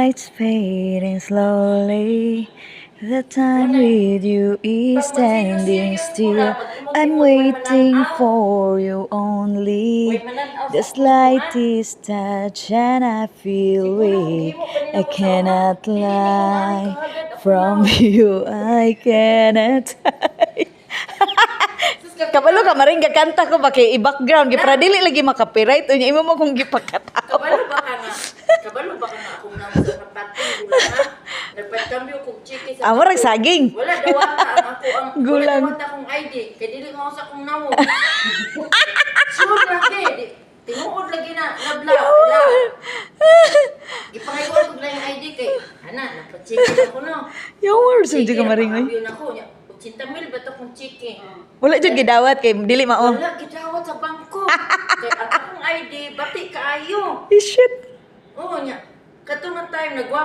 Light's fading slowly. The time with you is standing still. I'm waiting for you only. The slightest touch and I feel weak. I cannot lie. From you I cannot hide. Kabalo ka maring gakanta ko ba kay i-background gi para dili lagi maka-copyright unya imo mo kong gipakatawa. Kabalo ba ka nga akong namo sa napatong gulang ha? Nagpagkambyo kog chiki sa Amo rag saging. Wala dawata ang ako ang Gulang. Wala dawata akong ID kay dili mao sa akong nawong. Sure lagi di, tinuod lagi na nabla. Wala. Gipangayuan ko lang yung ID kay ana napachiki ako no. Yaw, sa ka maring oy. Pangabyo na ko nya. 80 mil ba to kong chiki? Wala jud gidawat kay dili mao. Wala gidawat sa bangko. Kay ang akong ID bati kaayo. Eh, shit. Oo nya. Kato nga time nagwa